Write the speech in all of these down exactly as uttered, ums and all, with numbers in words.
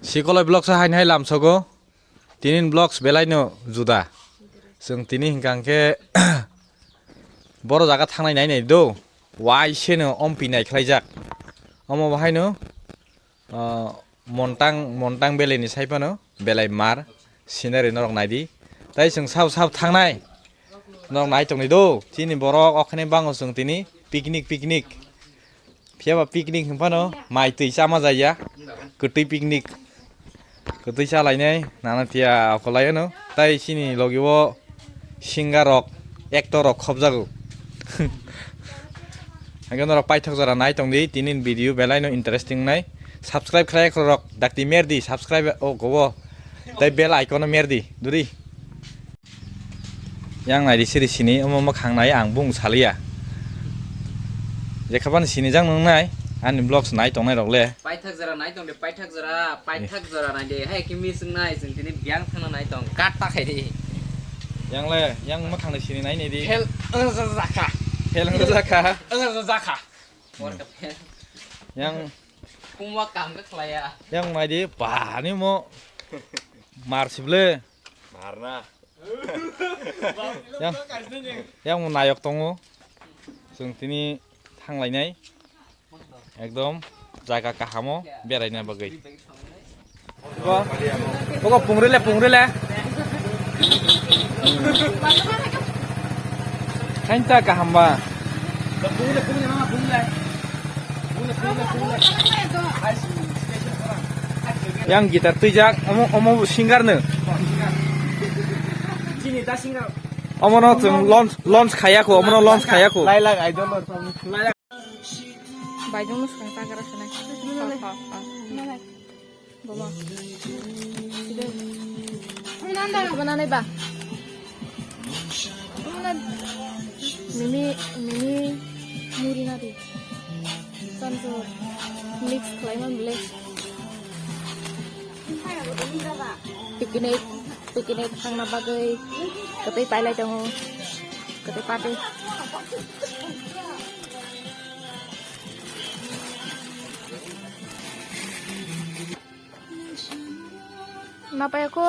Sikoloi vlogs o haini hai lamsogo. Tinin vlogs belai no juda. Chwng tini hinkha hwnkhe boro jaga thangnai nai nai do. Wai se no ompi nai khlaijak. Omo bo haino, ah, Montang, Montang belai ni sai phano belai mar scenery norok nai di. Tai chwng sabo sabo thangnai norok nai tongni do. Chini borok okhane bango chwng tini picnic, picnic. Phiya ba picnic hwn phano mai twi chama jaya. Kwtwi picnic. Kwtwi cha lainai nana tiya akolai ano. Tai chini logi o singer rok, actor rok khobjago. Hwnkhe norok paithak jora nai tongdi, tini video belai no interesting nai. Subscribe khlai rok dakti merdi, subscribe o gobo. Tai bell icon o merdi, duri. Yang nai di siri sini, omo mwkhang nai ang bung saliya. Jekhaban sini jang nung nai, ani vlogs nai tongnai rok le. Paithak jora nai tong de, paithak jora, paithak jora nai de. Hai kimi sung nai, sung tini biang thang nai tong. Kat ta khai de. Yang le, yang mwkhang nai sini nai nai di. Hel, ang jakha. Hel ang jakha. Ang jakha. Yang. Kumwa kam ka khlaya. Yang nai di, ba ni mo. Mar sible. Mar na. Yang, yang mo nayok tongo. Chwng tini thanglainai. Ekdom jaga kahamo beraina bagwi. Bogo pungri le, pungri le. Kainta kaham ba. Yang gitar twijak, omo, omo singer no. Omo no chwng launch, launch khaya kho, omo no launch khaya kho. Lailak idol. Baidung no swkang chagra sanai. Ha, ha, ha. Bobo. Side. Ang nanda ka bananai ba? Ang na mimi, mimi muri na di. Sanso mix khlai man bole. Picnic, picnic thangna bagwi kwtwi pailai tongo. Kwtwi party. Napaya ko.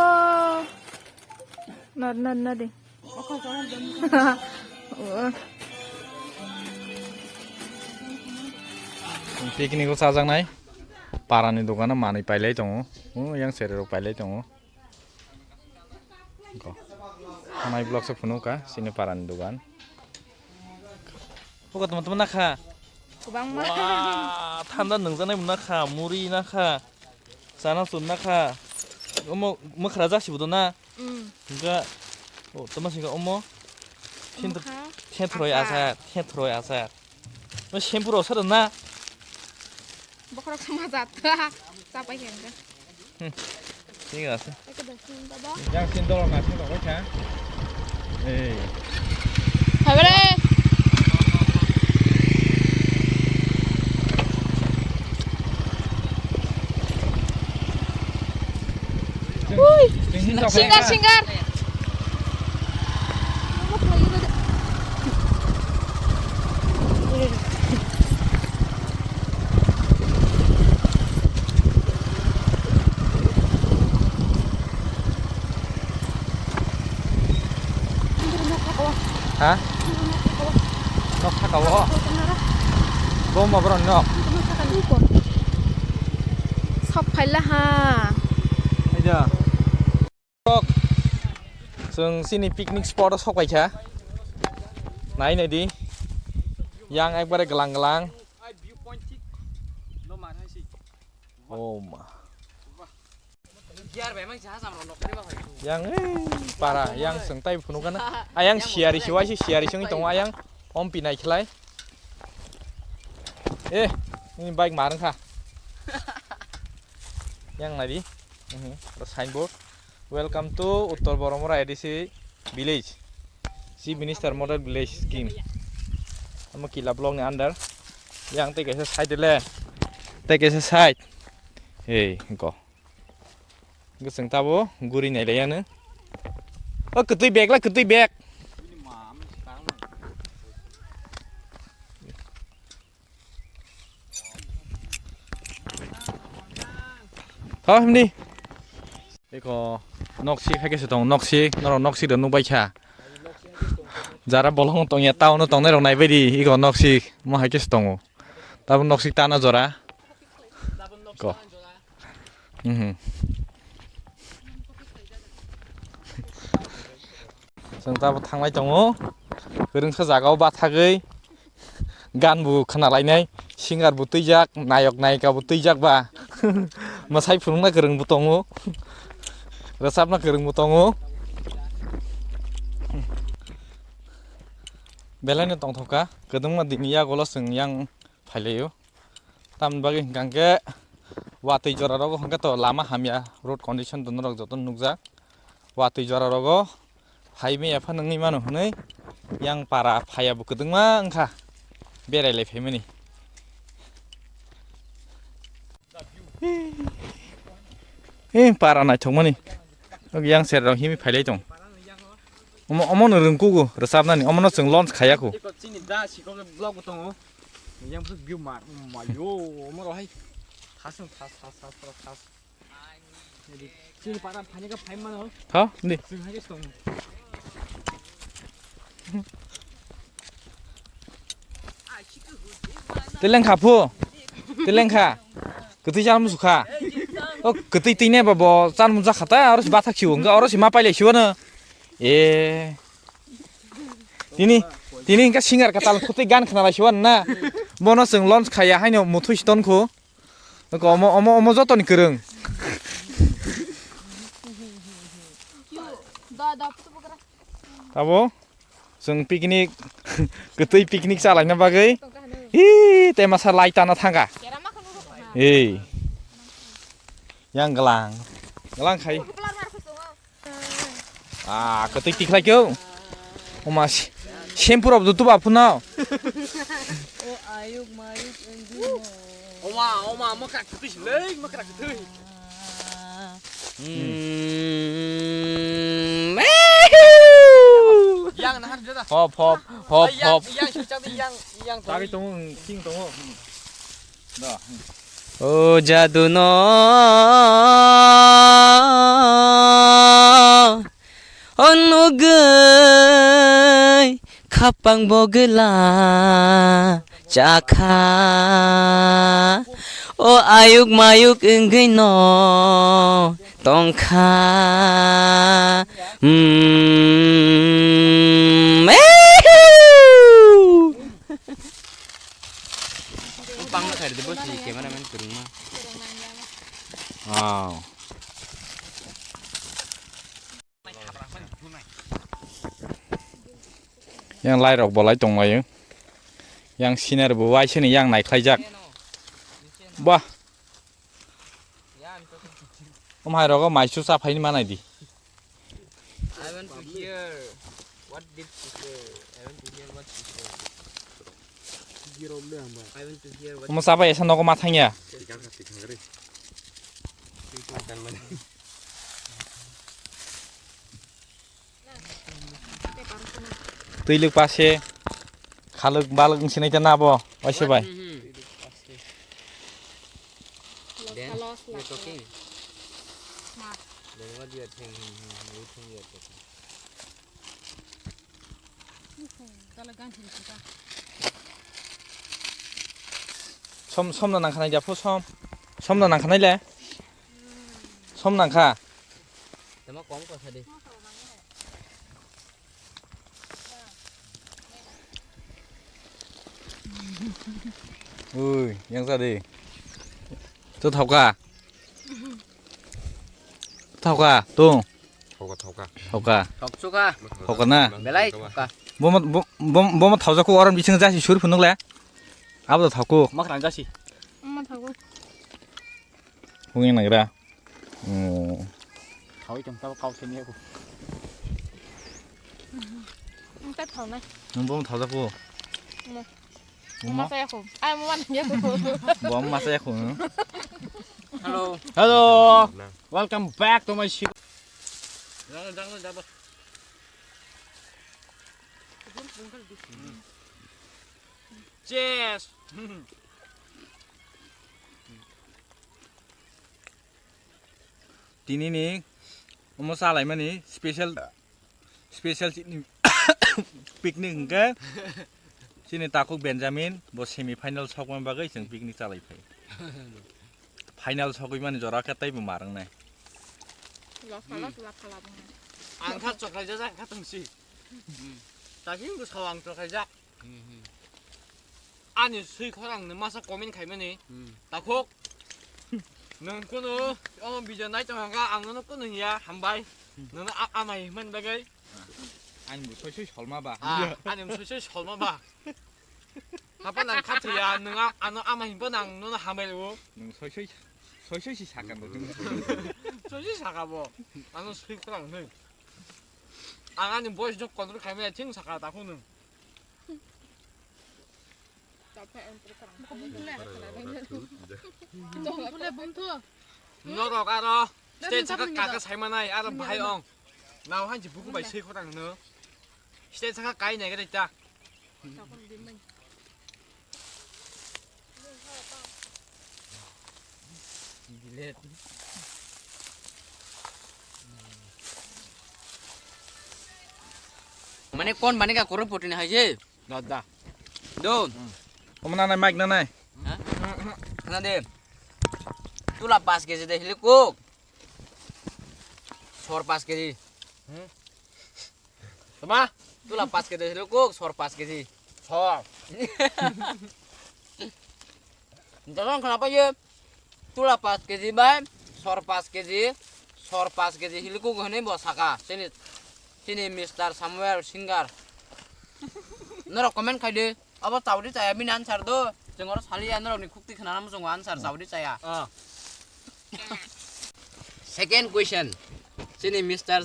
Na, na, na de. Picnic o chajaknai. Parani dogano manwi pailai tongo. O, yang sererok pailai tongo. Ko. Hanai vlog se phunukha, sini parani dogan. Buka tama tama nakha. Kwbangma. Wah, thanda nungjaknai bo nakha, muri nakha. Chana chun nakha. Omo mwkhra jasibo do na? Mm. Hingka, o, tama singka omo. Omo kha? Thentroi achar. Achar, thentroi achar. Omo shampoo rok sa rwna? Bokhorok sama jat. Chapai khe hingka. Hmm. Thik ase. Yang sin dolo na thik bai kha. Ei. Habare. Ui. Singer, singer. Ha? Nok saka o? Bo ma borok nok? Sok phaila ha. Aida. Chwng chini picnic spot o sok paikha. Nai nai di. Yang ekbare glang glang. Oh ma. Yang, eh, para, yang chwng tai phunukana. Ayang siyari siwai si siyari chwngwi tongo ayang. Ompi nai khlai. Eh, ini bike marwng kha. Yang nai di. Mhm, signboard. Welcome to Uttor Boromura A D C village. Chief Minister Model Village Scheme. Amo Kila block ni under. Yang tei kaisa side le. Tei kaisa side. Hey, go. Gosong tabo guri nai le yanu. O kwtwi bag la kwtwi bag. Tho himdi. Eko noksik hai khe se tong, noksik, norok noksik rok nukbai kha. Jara bolong tongya, town o tongnai rok naibai di, eko noksik, mo hai khe se tongo. Tabuk noksik tana jora. Ko. Mhm. Chwng tabuk thanglai tongo. Kwrwngsa jagao bathagwi. Gan bo khna lainai, singer bo twijak, nayok nayika bo twijak ba. Mwsai phunukna kwrwng bo tongo, rwchapna kwrwng bo tongo. Belai no tongthok kha, kwdwngma dini yagulo chwng yang phailaio. Tamni bagwi hwnkha hwnkhe watwi jora rogo hwnkhe to lama hamya, road condition to norok joto nukjak. Watwi jora rogo phai maya phano wngwi mano hwnwi yang para phaiya bo kwdwngma wngkha berai lai phaimani. Eh, para naithokmani. Yang sera rok himwi phailai tong. Omo, omo no rwngkugo rwchapnani, omo no chwng launch khaiya kho. Chini da sikok vlog bo tongo. Yang view mar, mayo, omo rohai. Thasung thas, thas, thas, thas, thas. Chini para phani ka phai mano. Ha? Ni. Chwng hai ke tong. Teleng kha phu. Teleng kha. Kwtwi chal musu kha. O kwtwi twi ne ba bo chal muja khata, oro si bathak siwo, oro si ma pailai siwo no. E. Tini, tini hingke singer ka tal khutwi gan khna lai siwan na. Bono chwng launch khaiya haino muthui si tonkhu. Omo, omo, omo jotoni kwrwng. Abo chwng picnic, kwtwi picnic chalaina bagwi. Hi, tei masa lai tana thangkha. Ei. Yang glang. Glang khai. Ah, kwtwi tikhlai kyo. Oma si-, shampoo rok dutu ba phunao. O ayuk mayuk enggi mo. Oma, oma, makra kwtwi si lei, makra kwtwi. Hmm. Yang nahar jada. Hop, hop, hop, hop. Yang, yang, yang, yang. Tagi tongo, king tongo. O jadu no o nugwi khapang bogwla chakha, o ayuk mayuk wngwi no tongkha. Mm, ehu! Bang khair de bosi cameraman kurungma. Wow. Yang lai rok bolai tonglaio. Yang senior bo waisani yang naikhlaijak. Bah. Om hai rogo maisu cha phaini manai di. I want to hear what did she say. I want to hear what she said. I want to hear what. Omo cha bai esa nogo ma thangya. Twi lwk pase khalwk balwk wngsinai ta nabo waisa bai. Then you're talking. Then what you are saying? Hmm, hmm, hmm, you think you are talking. Som, som na nangkha nai japho som. Som na nangkha nai le. Som nangkha. Tama kom ko sadi. Ui, yang sadi. Tu thauka. Thauka, tu. Thauka, thauka. Thauka. Thoksuka. Thauka na. Belai thauka. Bomo, bo-, bom-, bomo thaujaku oron bising jasi suri phunuk le. Abo thauku. Makrang jasi. Omo thauku. Hungin nagra. Oh. Thawi tong tabo kau sini aku. Engta thawnai. Nung bomo thaujaku. Omo. Omo. Masa yaku. Ai, omo mana yaku. Bomo masa yaku. Hello. Hello. Welcome back to my channel. Cheers. Tini ni omo chalaimani special, special chini picnic hwnkhe chini takhuk Benjamin bo semi final sokma bagwi chwng picnic chalai phai. Final sogwi mani jora khe teibo mar wngnai. Lapha lap, lapha lap wngna. Ang kha chokrai jajak kha tongsi. Takhin bwsao ang chokrai jak. Ani swi khorang ni masa comment khaimani. Takhuk. Nwng kunu omo video nai tongkha ang nono kunu hiya hambai. Nono a-, amai himani bagwi. Ani bo soi soi solma ba. Ah, ani bo soi soi solma ba. Hapa nang khathiya nwng a-, ano ama himpa nang nono hambai o. Nwng soi soi, soi soi si sakha bo. Soi soi sakha bo. Ano swi khorang ni. Ang ani boys no control khaimani thing sakha takhuk nwng. Norok aro stage saka kaka saimanai aro bahai ong. Nao hanji buku bai swi khorang no. Stage saka kai nai gada ta. Mane kon bani ka koror poti ni hai je. Da, da. Do. Omo nanai, mic nanai. Ha? Khana de. Tula paanch K G de hili kok. Sor paanch K G. Hmm? Tama? Tula paanch K G de hili kok, sor paanch K G. Sor. Dorong khana paye. Tula paanch K G bai sor paanch K G, sor paanch K G hili kuk hwnwi bo saka. Chini, chini Mister Samuel Singer. Norok comment khai di. Abo chaudi chaya bini answer do. Chwng oro saliya norokni khukti khwnana muchungo answer chaudi chaya. Ah. Second question. Chini Mister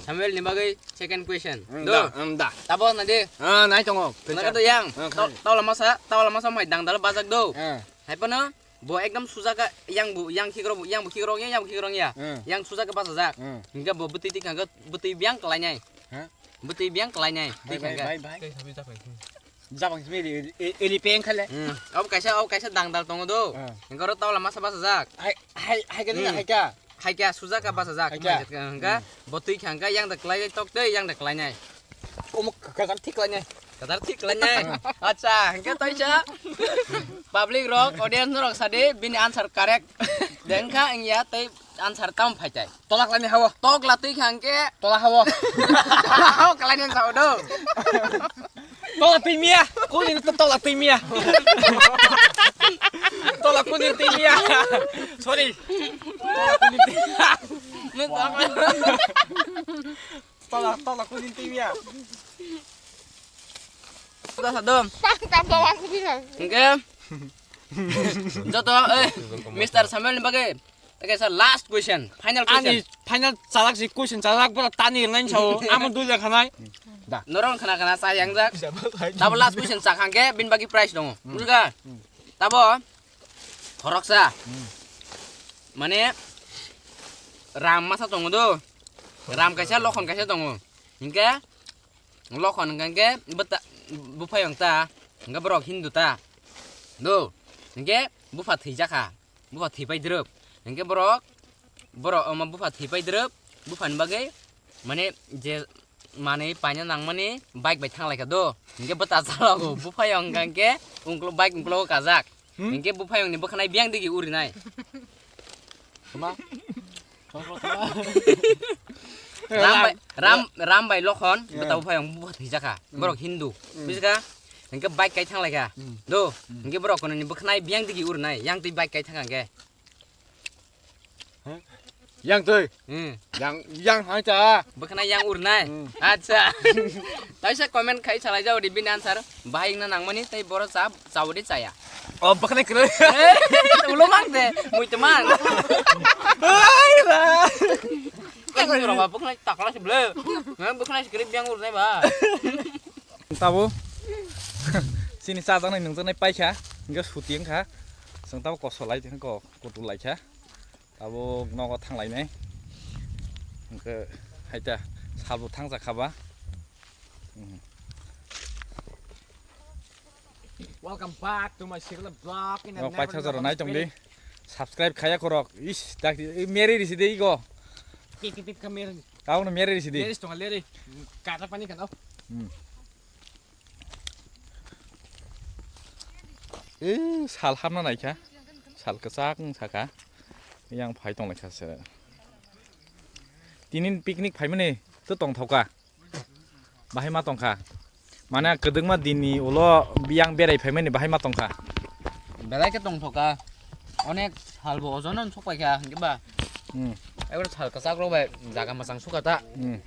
Samuel ni bagwi second question. Hmm, do. Da, hmm, da. Tabo na de. Ah, nai tongo. Naka do yang. Ah, khai. Tau-, taula masa, taula masa mai dangdal bajak do. Ah. Hai pano bo ekdam sujaka yang bo, yang khikrok bo, yang bo khikrok ya, yang bo khikrok ya. Hmm. Yang sujaka bajajak. Hmm. Hingke bo bwtwi tikha hingke bwtwi biyang kalainai. Ha? Bwtwi biyang kalainai. Bai, bai, tikha hingke. Bai, bai. Jabang simi ri, ri, ri peng khale. Hmm. Abo kaisa, abo kaisa dangdal tongo do. Ah. Hingke oro taula masa bajajak. Hai, hai, hai ka, hmm, hai ka. Hai kya, sujak ka bachajak. Hai kya. Hingka, hmm, bo twi kha hingka, yang da klai tok tei, yang da klai nai. Omo kadar thik klai nai. Kadar thik klai nai. Acha, hingka tei cha. Public rok, audience rok sadi, bini answer correct. Dengkha, ingya tei answer tam phai tai. Tolak lani hawo. Tok la twi kha hingke. Tola hawo. Hawo klai nai sao do. Tola twi miya. Kuni to tola twi miya. Tola kuni twi miya. Sorry. Tola kuni twi miya. Tola, tola kuni twi miya. Sudah sadom. Tam, tam, tam, aku bilang. Oke. Joto, eh, Mister Samuel ni bagwi. Oke, sir, last question, final question. Ani final chalak si question chalak pura tani nai sao. Amo dui lekha nai. Da. Norong khana khana sa yang jak. Tabo last question sa khangke bin bagi prize dong. Hmm. Bulga. Hmm. Tabo khoroksa. Hmm. Mane ram masa tongo do. Ram kaisa, lokhon kaisa tongo. Hingke lokhon hingke bwta-, buphayong ta. Hingke borok Hindu ta. Do. Hingke bupha thwijakha. Bupha thwipai drwp. Hingke borok, borok omo bupha thwipai drwp. Buphani bagwi mane je manwi paina nangmani bike bai thanglaikha do. Hingke bwta chalogo buphayong hingke ungklo-, bike ungklogo kajak. Hmm? Hingke buphayongni bwkhanai biyang digi urinai. Tama? Ram bai, Ram, Ram bai Lokhon, yeah, bwta buphayong bupha thwijakha. Hmm. Borok Hindu. Hmm. Bujiga? Hingke bike kai thanglaikha. Hmm. Do. Hmm. Hingke borok kono ni bwkhanai biyang digi urnai. Yang twi bike kai thangkha hingke. Huh? Yang twi. Hmm. Yang, yang hai ta. Bwkhanai yang urnai. Hmm. Acha. Taisa comment khai salai jao di bini answer. Bahai wngna nangmani tei boro cha, chao di chaya. Oh, bwkhanai kwrwi. Eh, ulo mang de, mui te mang. Ai ra. Ai, roma bwkhanai takla se ble. Nang bwkhanai se kwrwi biyang urnai ba. Tabo. Chini chajaknai nungjaknai paikha. Hingke suti wngkha. Chwng tabo kosol lai, ko, kutu laikha. Tabuk nogo thanglainai. Hwnkhe haita salbo thangjakha ba. Welcome back to my secret vlog in the Nok paitha jora nai tongdi. Subscribe khaya korok. Is, dak, i, meri risi de igo. Tik, tik, tik, ka meri. Kau no meri risi de. Meri stonga leri. Kata pani kan, oh. Hmm. Eh, sal hamna naikha. Sal kwchak wng sakha. Yang phai tong laikha se. Tinin picnic phaimani to tongthokha. Bahai ma tongkha. Mane kwdwkma dinni ulo biyang berai phaimani bahai ma tongkha. Belai khe tongthokha. Onek salbo ojono sok paikha, hwnkhe ba. Hmm. Ekbar sal kwchak rok bai jaga mwchang sukha ta. Hmm.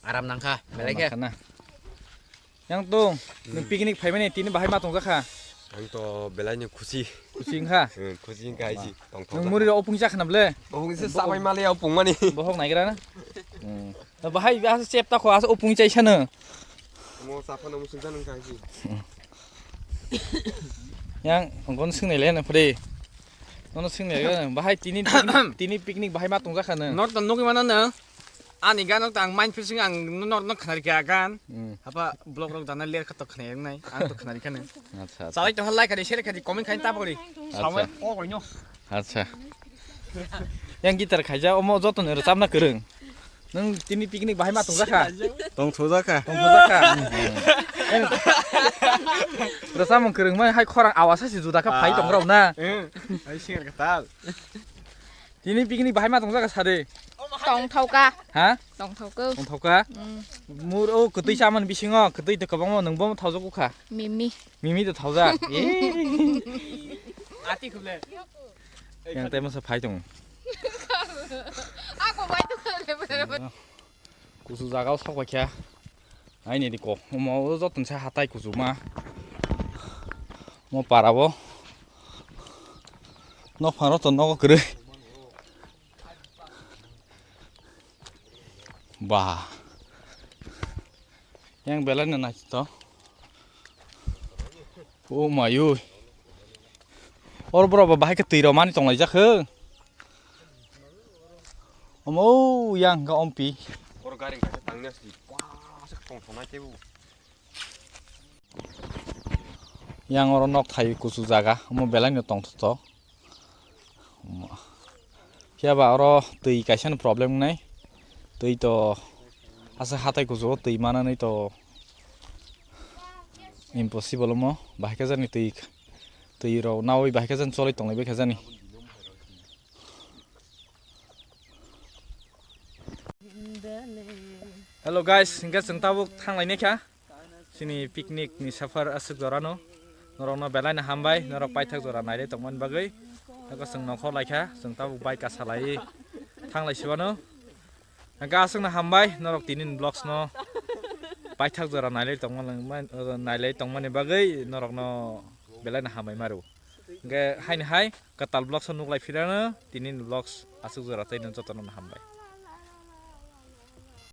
Aram nangkha, belai khe. Aram nangkha na. Yang tong, nwng picnic phaimani tini bahai ma tongjakha. Ang to belai ni khusi. Khusi wngkha? Hmm, khusi wngkha hai si. Tongthok. Nwng muri rok opung jakha na ble? Opung se sabai mali opung mani. Bohok naigra na? Hmm. Bahai asa chep ta kho, asa opung chai sano. Mo saphano musung jan wngkha hai si. Yang, ongkon swng nai le na phri. Nono swng nai le, bahai tini picnic, tini picnic bahai ma tongjakha no. Nor to nugwi mano no. Ani gan no tang main fishing ang nor no khnari kya gan. Hmm. Apa blog rok dana ler khato khnai nai. Ang to khnari kha no. Acha, acha. Chalai to like khadi, share khadi, comment khadi ta pori. Acha. Sawan o goi no. Acha. Yang guitar khaija omo joto no rwchapna kwrwng. Nwng tini picnic bahai ma tongjakha? Tongthokjakha. Tongthokjakha. Rwchapmung kwrwng mai hai khorang awas hai se juda kha phai tong rok na. Hai singer kwtal. Tini picnic bahai ma tongjakha sadi. Tongthokha. Ha? Tongthokha. Tongthokha. Mm. Mur o kwtwi chamani bisingo kwtwi to kwbangma nwng bo thawjak ukha. Mimi. Mimi to thawjak. Ati khuble. Yang tei masa phai tong. Ako bai to khuble. Kusu jaga o sok bai kha. Aini di ko. Omo o joto ni sa hatai kusu ma. Mo para bo. Nok phang rok to nogo kwrwi. Ba. Yang belai no nai to. O mayu. Or bro ba bahai ke twi rok mani tong lai jak khe. Omo yang ga ompi. Or gari ka tang ne si. Wah, sak tong tong nai te bu. Yang oro nok thai kusu jaga, omo belai no tong to. Phiya ba oro twi kaisa no problem wngnai. Twi to asa hatai kusu o twi manani to impossible omo. Bahai khe jani twi, twi rok nawi bahai khe jani choloi tonglai bai khe jani. Hello guys, hingke chwng tabuk thang lai kha. Chini picnic ni safar aswk jora no. Norok no belai no hambai, norok paithak jora nailai tongmani bagwi. Eko chwng nokho lai kha, chwng tabuk bike kasa lai thang lai sibano. Hingke aswk no hambai, norok tini ni vlogs no paithak jora nailai tongmani, nailai tongmani bagwi norok no belai no hambai maru. Hingke haini hai kwtal vlogs o nuk lai phirano, tini ni vlogs aswk jora tei no joto no hambai.